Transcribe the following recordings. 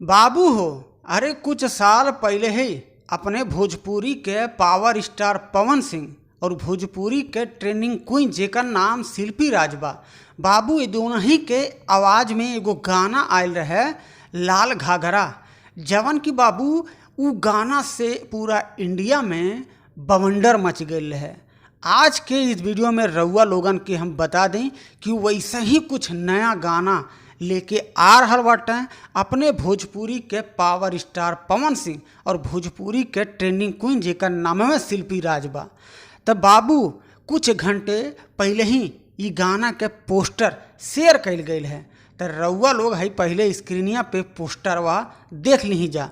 बाबू हो, अरे कुछ साल पहिले ही अपने भोजपुरी के पावर स्टार पवन सिंह और भोजपुरी के ट्रेंडिंग क्वीन जेकर नाम शिल्पी राज बा, बाबू ये दोनों ही के आवाज़ में एगो गाना आयल रहे लाल घाघरा, जवन कि बाबू उ गाना से पूरा इंडिया में बवंडर मच गईल रहे। आज के इस वीडियो में रउआ लोगन के हम बता दें कि वैसे ही कुछ नया गाना लेके आ रहल बाटे अपने भोजपुरी के पावर स्टार पवन सिंह और भोजपुरी के ट्रेंडिंग क्वीन जेकर नामवे शिल्पी राज बा। त बाबू कुछ घंटे पहले ही इ गाना के पोस्टर शेयर कईल गईल है। त रउआ लोग है पहले स्क्रीनिया पे पोस्टरवा देख लीही जा।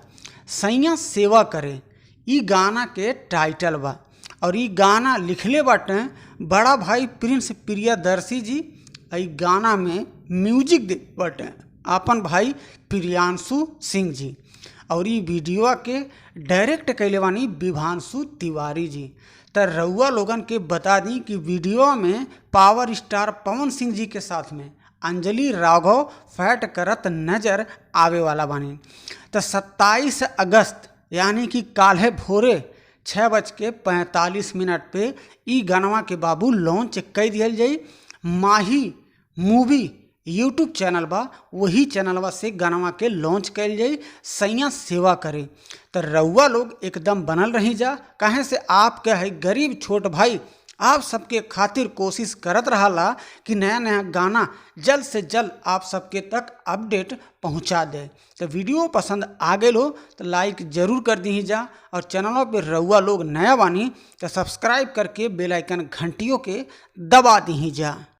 सैया सेवा करे इ गाना के टाइटल बा और इ गाना लिखले बाटे बड़ा भाई प्रिंस प्रियदर्शी जी। इ गाना में म्यूजिक दे बाटे आपन भाई प्रियांशु सिंह जी और इ वीडियो के डायरेक्ट कइले बानी विभांशु तिवारी जी। त रउआ लोगन के बता दी कि वीडियो में पावर स्टार पवन सिंह जी के साथ में अंजलि राघव फैट करत नजर आवे वाला बानी। त 27 अगस्त यानी कि काल्हे भोरे 6:45 पे इ गानवा के बाबू लॉन्च कई दिहल जाई। माही मूवी यूट्यूब चैनल बा, वही चैनलवा से गानवा के लॉन्च कईल जाई सैया सेवा करे। त रउआ लोग एकदम बनल रही जा, काहे से आपके है गरीब छोट भाई आप सबके खातिर कोशिश करत रहला कि नया नया गाना जल्द से जल्द आप सबके तक अपडेट पहुंचा दे। तो वीडियो पसंद आ गईल हो तो लाइक ज़रूर कर दी जा और चैनलों पे रउआ लोग नया बानी तो सब्सक्राइब करके बेल आइकन घंटियों के दबा दी जा।